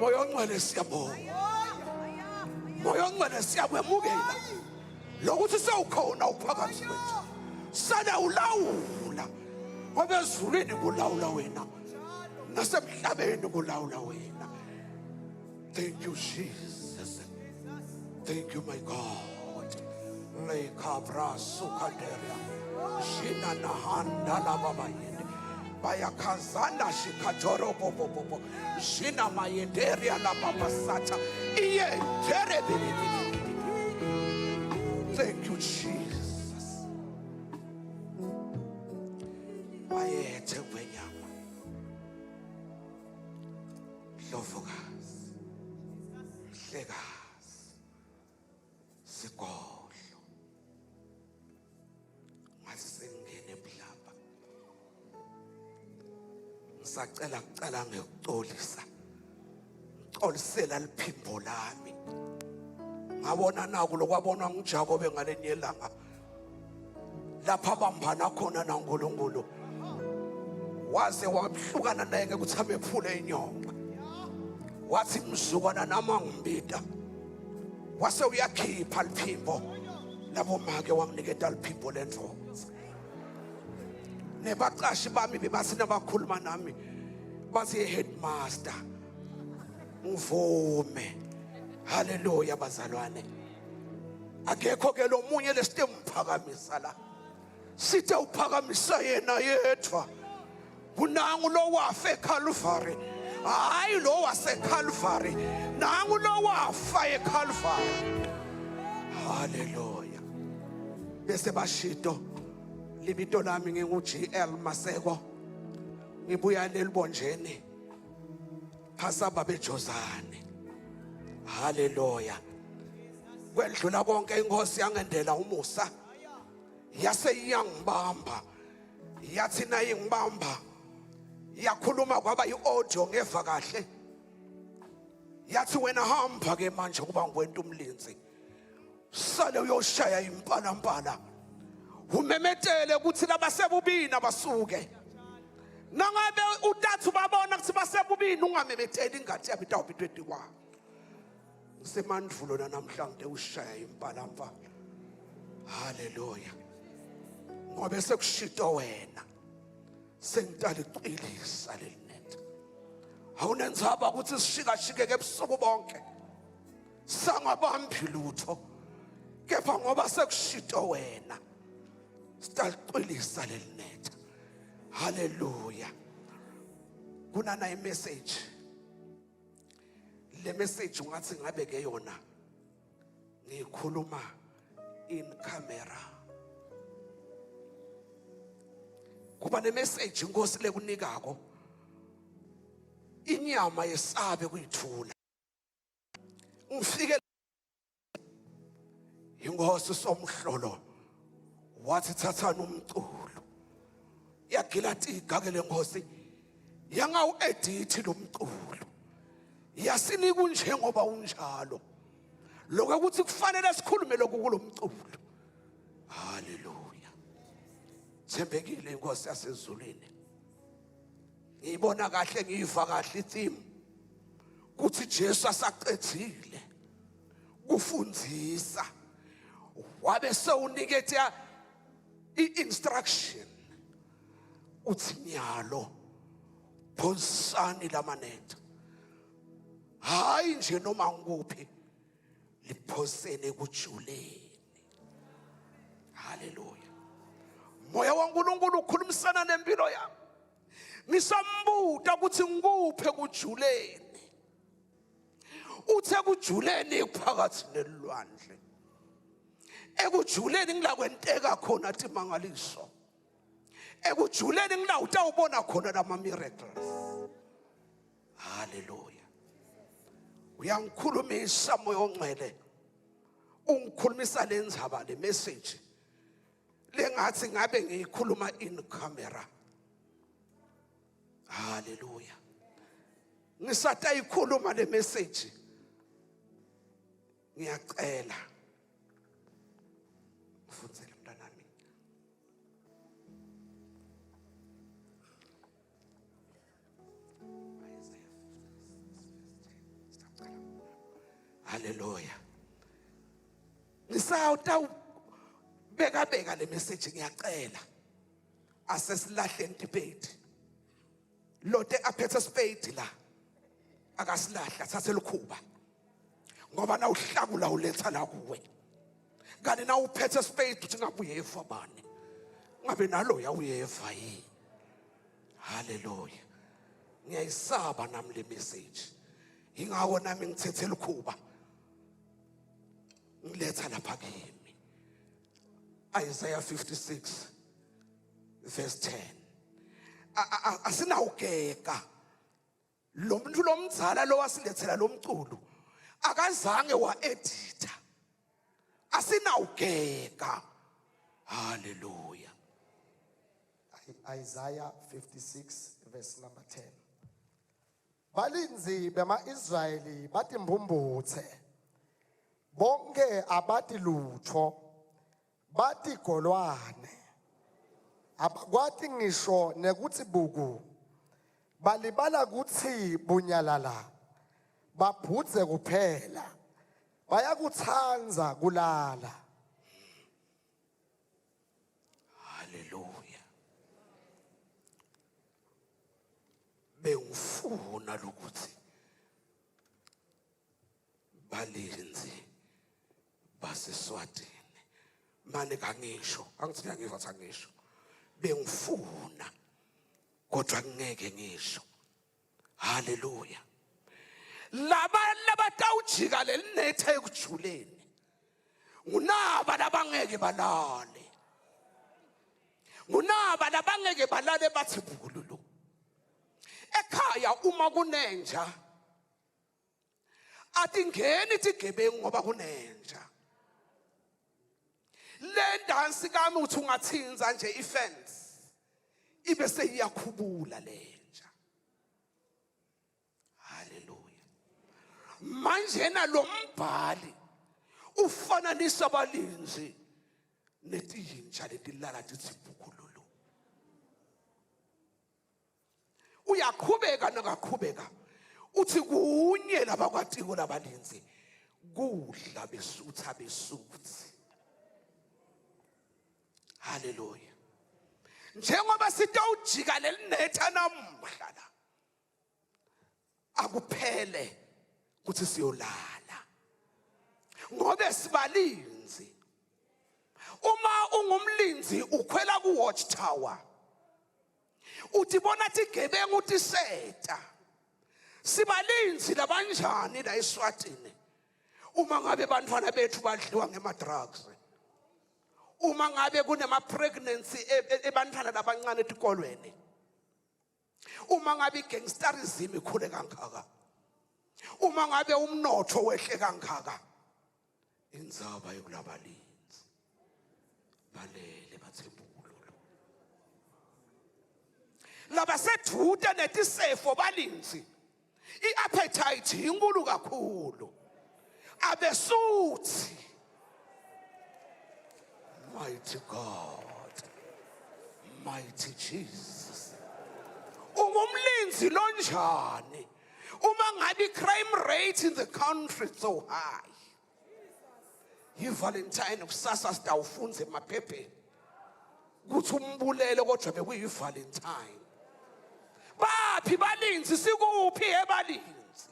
Moya ongcwele siyabonga. Moya ongcwele siyakwemukela. Lokuthi sewukhona uphakathi kwethu. Sale ulawula. Ngoba ezulwini kulawula wena. Nasemhlabeni kulawula wena. Thank you Jesus. Thank you my God. Lekabra sukanderia. Shina nahanda la baba yende. Bayakazanda shikatoro popo popo. Shina mayenderia la baba sata. Iye tere biri biri biri. Thank you Jesus. Bayethe ngwenyama. Ndlovukazi. Mhlekazi. Sigodlo. Ngathi sengingene emhlaba. Ngisacela kucala ngekuxolisa. Ngixolisela liphimbo lami. Ngabona naku lokwabonwa nguJakobe ngalenye ilanga. Lapha bambana khona naNkulunkulu. Waze wahlukana naye ngekuthi amephule inyonga. Wathi mzukwana nami angibida. Wase uyakhipha liphimbo. Labo make wanginiketa liphimbo lendvodza. Nebaqashi bami bebathi nabakhuluma nami bathi headmaster ngivume. Haleluya bazalwane. Akekho ke lo munye lesitemuphakamisa la. Sithe uphakamisa yena yedwa. Kunangu lo wafa eCalvary. Hayi lo waseCalvary. Nangu lo wafa eCalvary. Haleluya. Bese bashito libito lami ngingu GL Maseko. Ngibuya lelibonjeni. Phasa babejozane. Haleluya. Kwendlula konke inkosi yangendela umusa. Yase iyangibamba. Yathi nayingibamba yakhuluma kwaba i-audio ngeva kahle. Yathi wena hamba ke manje kuba ngikwenta umlinzi. Sale uyoshaya impalampala. Umemetele ukuthi labasebubini abasuke. Nangabe utathi ubabona ukuthi basebubini ungamemeteli ingadi yabo itawuba 21. Ngisemandvulo namhlanje ushaya impalampala. Haleluya. Ngoba sekushito wena. Sengitaliqilisa leli netha. Awunenzaba ukuthi sishikashikeke ebusuku bonke. Sangabambi lutho. Kepha ngoba sekushito wena. Sitaliqilisa leli netha. Haleluya. Kunana imessage. Le message ungathi ngabe ke yona ngikhuluma in camera. Kuba ne message inkosi lekunikako. Inyama yesabe kuyithula. Ngifike inkosi somhlolo wathi thathani umculo yagila tiga ke lenkosi yangawu edit lo mculo yasinika unjengoba unjalo lokho ukuthi kufanele sikhulume lokhu kulomculo haleluya thembekile inkosi yasezulwini ngiyibona kahle ngiyiva kahle itheme kuthi Jesu asaqedzile kufundzisa wabe sewunikethe i-instruction uthi nyalo phonsani lamanetha hayi nje noma ngikuphi liphoseni ekujuleni haleluya moya waNkulunkulu ukhulumisana nempilo yami ngisambuta ukuthi ngikuphe kujuleni uthe kujuleni phakathi nelwandle ekujuleni ngila kwenteka khona timangaliso ekujuleni ngila utawubona khona lama miracles haleluya uyangikhulumisa moya ongcwele ungikhulumisa le ndzaba le message lengathi ngabe ngiyikhuluma in camera haleluya ngisatayikhuluma le message ngiyacela ufundzele mntanami Isaiah 56 verse 10. Haleluya. Ngisawuta beka beka le message ngiyacela. Asesilahleni debate. Lote aphethe spade la. Akasilahla athathe lukhuba. Ngoba nawuhlakula uletha la kuwe. Kanti nawuphethe spade uthi ngabe uyeva bani. Ngabe nalo yawuyeva yini. Haleluya. Ngiyayisaba nami le message. Ingakho nami ngithethe lukhuba. Ngiletha lapha kimi. Isaiah 56 verse 10. Asinawugeka. Lo muntu lomdzala lo wasilethela lo mculo akazange wa-editha. Asinawugeka. Hallelujah. Isaiah 56 verse number 10. Balinzi bema-Israyeli batimbumbutse. Bonke abati lutho. Bati golwane. Abakwati ngisho nekuthi buku. Balibala kuthi bunyalala. Babhudze kuphela. Bayakutsandza kulala. Haleluya. Bengifuna lokuthi balinzi baseSwatini. Mane kangisho, angithi ngiyangiva ukuthi angisho. Bengifuna kodwa ngeke ngisho. Haleluya. Laba labatawujika lelinetha ekujuleni. Ngunaba labangeke balale. Ngunaba labangeke balale bathi bukululu. Ekhaya uma kunenja atingeni tigebengu ngoba kunenja. Le ndansi kami uthi ungathinza nje ifence ibe seyiyakhubula lenja. Haleluya. Manje na lo mbhali ufananisa abalinzi netiyinja letilala tithi bhukululu. Uyaqhubeka nakaqhubeka uthi kunye labakwatiko labalinzi kudla besutha besuthi. Haleluya. Njengoba sitawujika lelinetha namuhla la akuphele kuthi siyolala ngobe sibalinzi uma ungumlinzi ukhwela ku watch tower uthi bona tigebengu tiseta sibalinzi labanjani la eSwatini uma ngabe bantwana bethu badliwa ngema drugs uma ngabe kunema pregnancy e, e, ebantwana labancane etikolweni uma ngabe igangsterism ikhule kangaka uma ngabe umnotho wehle kangaka indzaba yokulabalinzi balele bathembululu labasedude netisefo balinzi i-appetite inkulu kakhulu abesuthi mighty god mighty jesus ungumlinzi lonjani uma ngabe i-crime rate in the country so high yivalentine kusasa sitawufunza emaphepheni ukuthi umbulele kodwa bekuyivalentine baphi balinzi sikuphi ebalinzi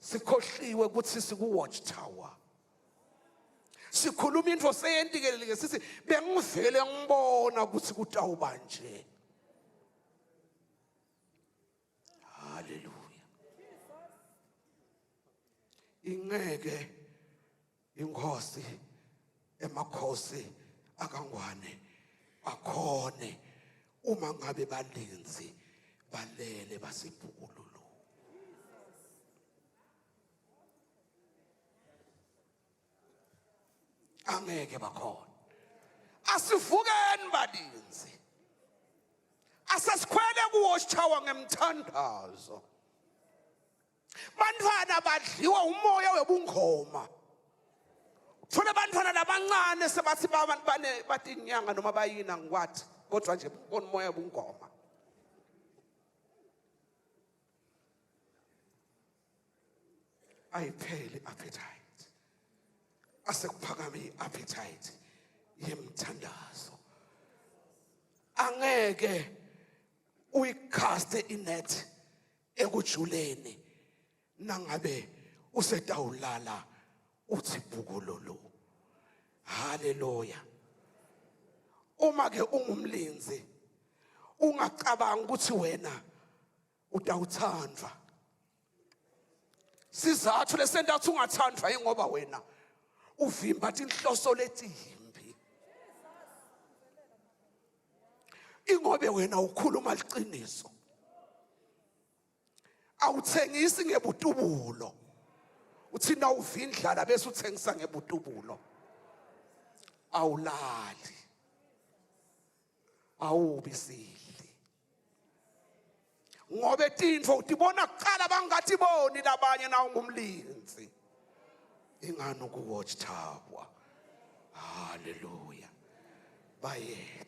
sikhohliwe ukuthi siku-watch tower sikhuluma into seyentikelelike sithi bengivele ngibona ukuthi kutawuba nje Haleluya. Ingeke inkosi emakhosi akangwane akhone uma ngabe balinzi balele basibhukululu. Angeke bakhona. Asivukeni balinzi. Asesikhwele ku-watch tower ngemthandazo. Bantwana badliwa umoya webungoma. Thole bantwana labancane sebathi bane bathi inyanga noma bayini angikwathi kodwa nje bona umoya wobungoma. Ayipheli appetite. Asekuphakame i-appetite yemthandazo. Angeke uyicaste inet ekujuleni nangabe usetawulala uthi bukululu. Haleluya. Uma ke ungumlinzi ungacabanga ukuthi wena utawuthandwa. Sizathu lesenta ukuthi ungathandwa ingoba wena uvimba tinhloso letimbi. Ingobe wena ukhuluma liqiniso. Awuthengisi ngebutubulo. Uthi nawuvindlala bese uthengisa ngebutubulo. Awulali. Awubi sidli. Ngobe tintfo utibona kuqala bangatiboni labanye na ungumlinzi. Ingani ku watch tower. Hallelujah. Bayethe.